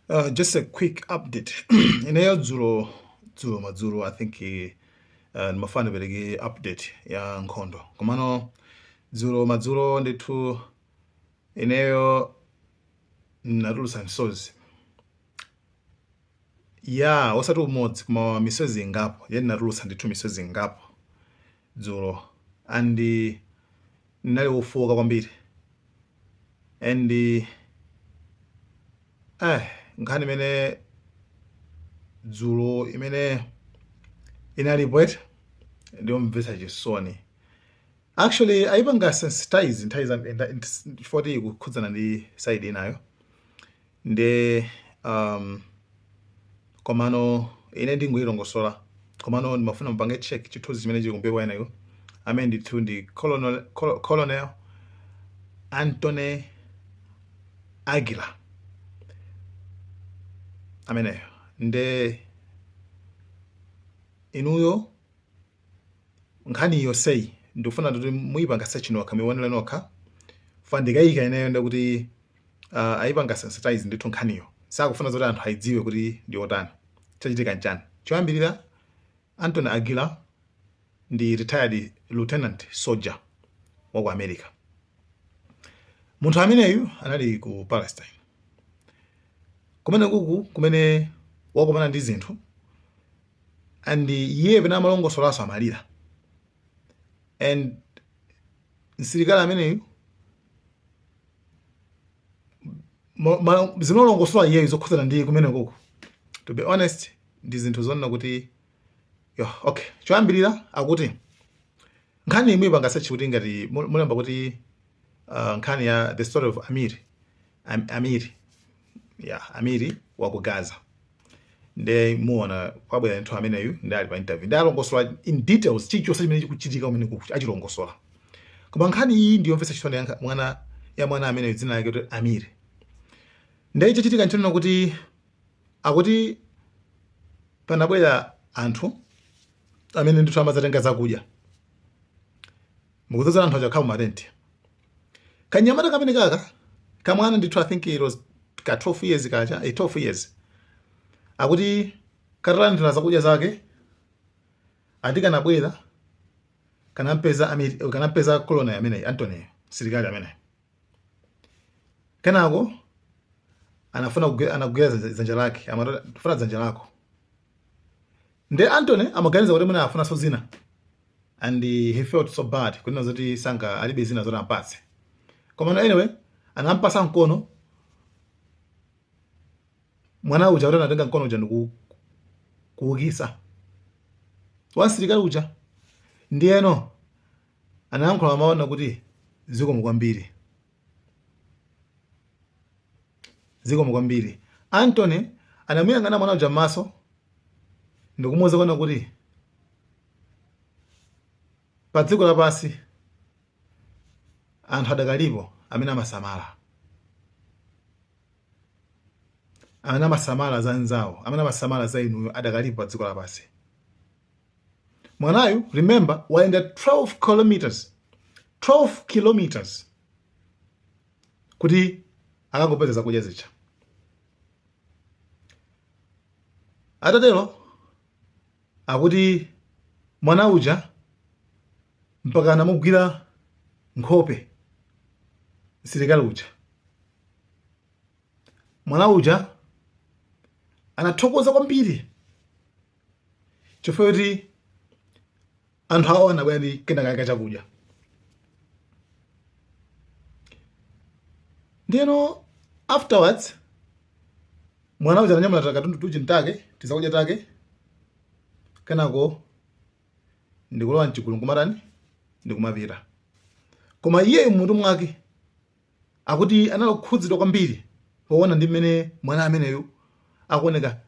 Just a quick update. Ineyo dzulo dzulo madzulo, I think ndimafuna ndipereke update ya nkhondo. Komano dzulo madzulo ndithu ineyo natulusa misozi. Ya, osati umodzi koma misozi ingapo. Ye natulusa ndithu misozi ingapo dzulo and ndinali wofowoka kwambiri and nkhani imene dzulo imene inalipo eti ndiyomvetsa chisoni. Actually ayipanga sensitize nthawi chifukwa ikukhudzana ndi side inayo nde komano ine ndingoyilongosola, komano ndimafuna mupange check chithunzi chimene chili kumbuyo kwa ineyo amene ndithu ndi Colonel Anthony Aguilar ameneyo. Nde inuyo nkhani yonseyi ndikufuna kuti muyipanga search nokha, muionere nokha fa ndikayika ineyo ndekuti ayipanga sensitize ndithu nkhaniyo, sakufuna zoti anthu ayidziwe kuti ndi otani, chachitika nchani. Choyambirira, Anthony Aguilar ndi retired lieutenant soldier wa ku America. Munthu ameneyu anali ku Palestine kumene kuku kumene wakumana ndi zinthu and iye pena amalongosolaso amalira and msilikali ameneyu zimalongosola iyeyu zokhudzana ndi kumene kuku, to be honest, ndi zinthu zonena kuti yo, okay. Choyambirira akuti nkhani imwe ipanga search kuti ngati mulemba kuti nkhani ya the story of Amiri Amiri, yeah, Amiri wa ku Gaza, nde muona kwabwera nthu ameneyu ndi ali pa interview ndi alongosola in details chilichonse chimene chikuchitika kumene achilongosola. Koma nkhani iyi ndiyomvetsa chisoni ya mwana ameneyu dzina lake kuti Amiri. Nde chachitika nchonena kuti akuti panabwera anthu amene ndithu amadzatenga zakudya, mukudzazana anthu aja akhala mumatenti. Kanyamata kamene kaka kamwana ndithu, I think it was ka 12 years kacha, 12 years, akuti katalandira zakudya zake ati kanabwera kanampeza Amiri, kanampeza colonel ameneyi Anthony, msilikali ameneyi. Kenako anafuna anagwira dzanja lake, amafuna dzanja lako. Nde Anthony amaganiza kuti mwina afunanso zina and he felt so bad kunena zoti sanga alibe zina zoti ampatse. Koma anyway anampasa mkono mwana uja, kuti anatenga mkono uja ndiku kuukisa wa msilikali uja. Ndiyeno anayankhula mawu kuti zikomo kwambiri, zikomo kwambiri. Anthony anamuyang'ana mwana uja m'maso ndikumuwuza kuona kuti pa dziko lapansi anthu adakalipo amene amasamala, amene amasamala za anzawo, amene amasamala za inuyo, adakalipo pa dziko lapansi. Mwanayu, remember, wayenda 12 kilometers, 12 kilometers kuti akangopeza zakudya zija. Atatero akuti mwana uja mpaka anamugwira nkhope msilikali uja. Mwana uja anathokoza kwambiri chifukwa kuti anthu awo anabwera ndi kenakake chakudya. Ndiyeno afterwards mwana uja ananyamula katundu tuji mtake tizakudya take, kenako ndikulowa mchigulu nkumatani, ndikumapita. Koma iyeyo mmutu mwake akuti analokhudzidwa kwambiri poona ndi mmene mwana ameneyu akuoneka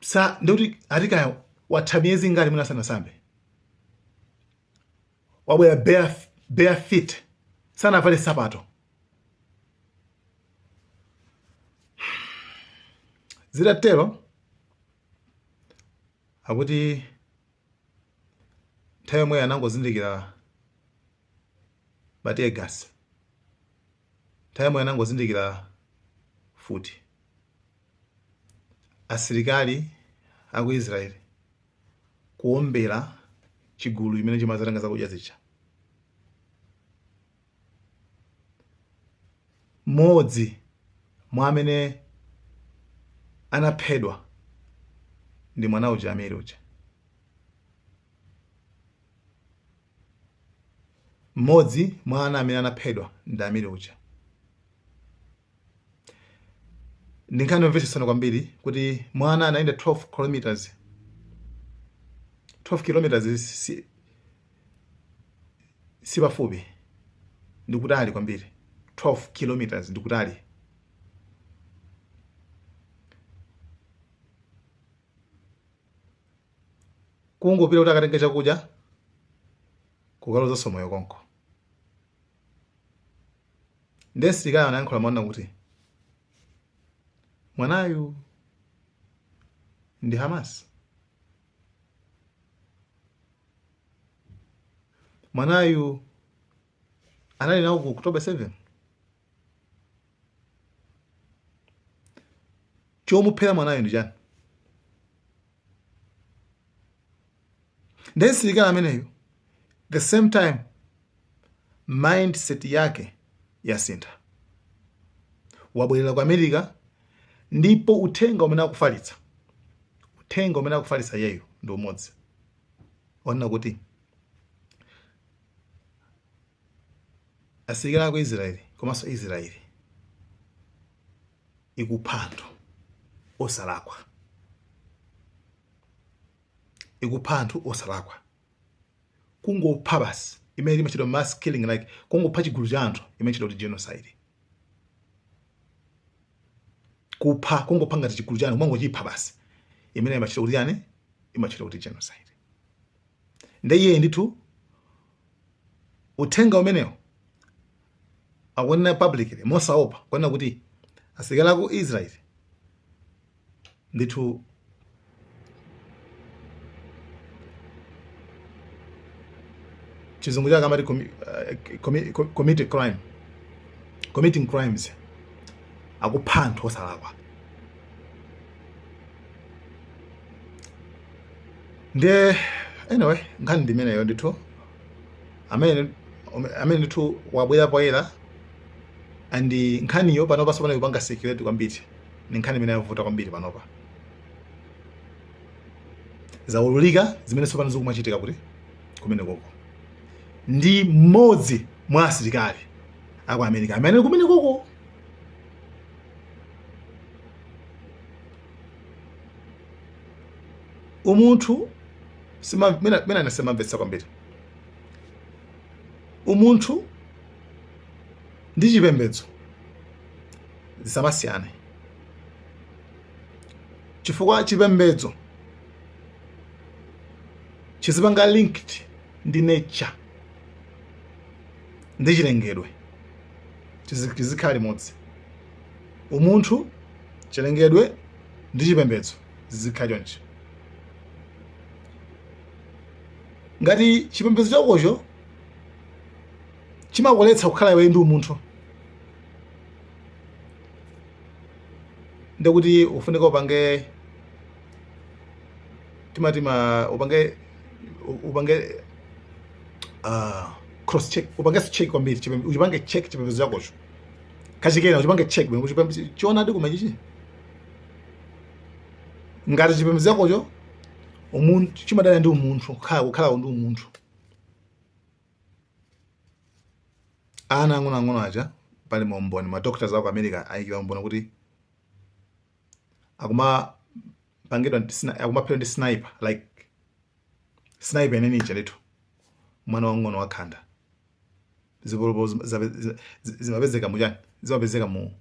sa ndikuti atikaya watha miyezi ingati mwina asanasambe, wabwera bare feet, sanavale sapato. Zitatero akuti nthawi yomweyo anangozindikira ma tear gas, nthawi yomweyo anangozindikira futi. Asilikali aku Israel kuombera chigulu chimene chimazatenga zakudya zija. Mmodzi mwa amene anaphedwa ndi mwana uja Amir uja. Mmodzi mwa ana amene anaphedwa ndi Amir uja. Ndi nkhani yomvetsa chisoni kwambiri kuti mwana anayenda 12 kilometers, 12 kilometers si pafupi, ndi kutali kwambiri. 12 kilometers ndi kutali. Kungopita kuti akatenge chakudya, kukalozanso moyo konko. Ndiye msilikali anayankhula mwana kuti mwanayu ndi Hamas, mwanayu anali nawo ku October 7. Chomuphera mwanayu ndi chani? Ndiye msilikali ameneyo the same time mindset yake yasintha, wabwerera ku America, ndipo uthenga umene akufalitsa, uthenga umene akufalitsa iyeyo ndi umodzi onena kuti asilikali aku Israeli komanso Israeli ikupha anthu osalakwa, ikupha anthu osalakwa, kungopha basi, imene imachitwa mass killing, like kungopha chigulu cha anthu, imene imachitwa kuti genocide. Kupha, kungopha ngati chigulu cha anthu, kumangochipha basi, imene imachitwa kuti yani? Imachitwa kuti genocide. Nde iye ndithu uthenga umenewo akunena publicly mosaopa kunena kuti asilikali aku Israel ndithu chizungu chake amati commit crime, committing crimes, akupha anthu osalakwa. Ndiye anyway, nkhani ndi imeneyo ndithu, amene ndithu wabwera poyera, and nkhaniyo panopa sopano ikupanga circulate kwambiri. Ni nkhani imene yavuta kwambiri panopa. Zaululika zimene sopano zikumachitika kuti kumene koko ndi mmodzi mwa asilikali aku America amene ali kumene koko. Umunthu mena ine simamvetsa kwambiri umunthu ndi chipembedzo zisamasiyane, chifukwa chipembedzo chizipanga linked ndi nature, ndi chilengedwe, chizikhala limodzi. Umunthu, chilengedwe ndi chipembedzo zizikhala chonchi. Ngati chipembedzo chakocho chimakuletsa kukhala iwe ndi umunthu, ndekuti ufunika upange timati ma upange cross check, upange check kwambiri, uchipange check chipembedzo chakocho kachikena, uchipange check bwino chipembedzo chionadi koma chichi. Ngati chipembedzo chakocho umunthu chimadana ndi umunthu, kukhala ndi umunthu, ana ang'onoang'ono aja pali maumboni, ma doctors aku America ayikira umboni kuti akumapangidwa ndi akumaphedwa ndi sniper, like sniper inene ija ndithu, mwana wang'ono wakhanda, zipolopolo zimapezeka muchani, zimapezeka mu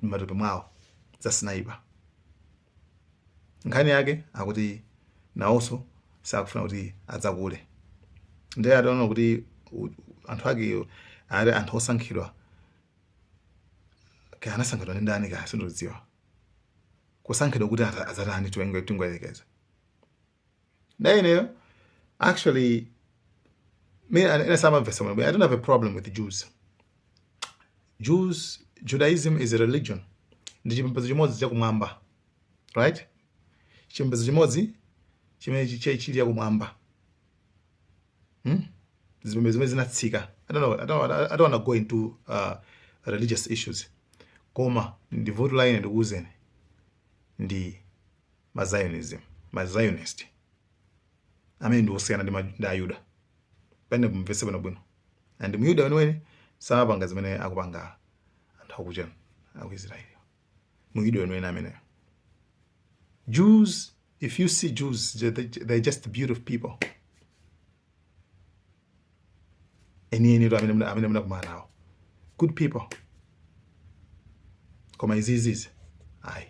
matupi mwawo za sniper. Nkhani yake akuti nawonso sakufuna kuti adzakule. Ndiye ataona kuti anthu ake ali anthu osankhidwa, kaya anasankhidwa ndi ndani kaya sindikudziwa, kusankhidwa kuti adzatani, tingoyerekeza. Ndiye ineyo actually me ine samamvetsa bwino. I don't have a problem with Jews. Jews, Judaism is a religion, ndi chipembedzo chimodzi chakumwamba, Right, chipembedzo chimodzi chimene chili yakumwamba, Zipembedzo zimene zinatsika. I don't know, I don't want to go into religious issues, koma ndi vuto la ine ndikuwuzeni ndi ma Zionism, ma Zionist amene ndi osiyana ndi Ayuda. Pene mumvetse bwinobwino, and Muyuda weniweni samapanga zimene akupanga anthu akuchena aku Israeli. Muyuda weniweni ameneyo. Jews, if you see Jews, they're just beautiful people. Enieni tu amene munakumana nawo, good people. Koma izizizi ayi.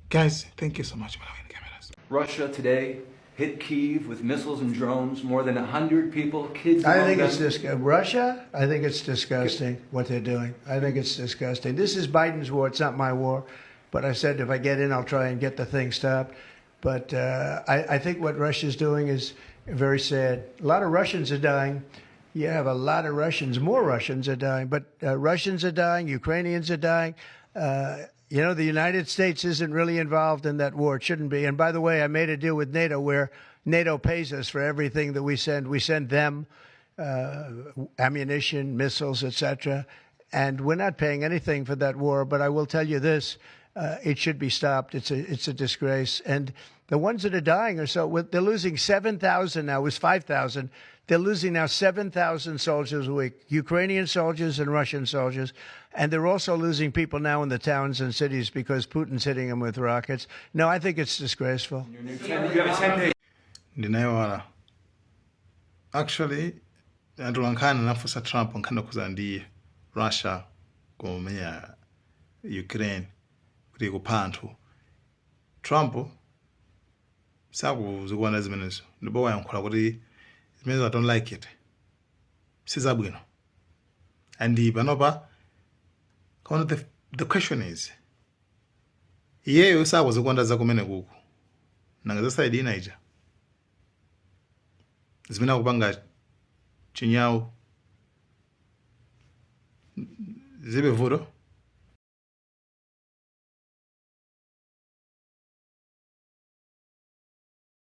Guys, thank you so much. Malawian Cameras. Russia today hit Kyiv with missiles and drones. More than 100 people, kids I among think it's them. Russia. I think it's disgusting what they're doing. I think it's disgusting. This is Biden's war. It's not my war. But I said if I get in, I'll try and get the thing stopped. But I think what Russia's doing is very sad. A lot of Russians are dying. You have a lot of Russians. More Russians are dying. But Russians are dying. Ukrainians are dying. The United States isn't really involved in that war. It shouldn't be. And by the way, I made a deal with NATO where NATO pays us for everything that we send. We send them ammunition, missiles, etc. And we're not paying anything for that war. But I will tell you this, it should be stopped. It's a disgrace. And the ones that are dying are so, they're losing 7,000 now. It was 5,000. They're losing now 7,000 soldiers a week, Ukrainian soldiers and Russian soldiers. And they're also losing people now in the towns and cities because Putin's hitting them with rockets. No, I think it's disgraceful. Your new 10, you have a 10 day Ndinayiwala actually. Atolankhani anafunsa Trump nkhani yokhuza ndi Russia kumenya Ukraine kuti kupha anthu. Trump sakuzikuona zimenezo ndipo wayankhula kuti zimenezo, "I don't like it, sizabwino." And panopa koma the question is, iyeyo sakuzikonda za kumene kuku, nanga za side ina ija zimene akupanga chinyawu zibe vuto?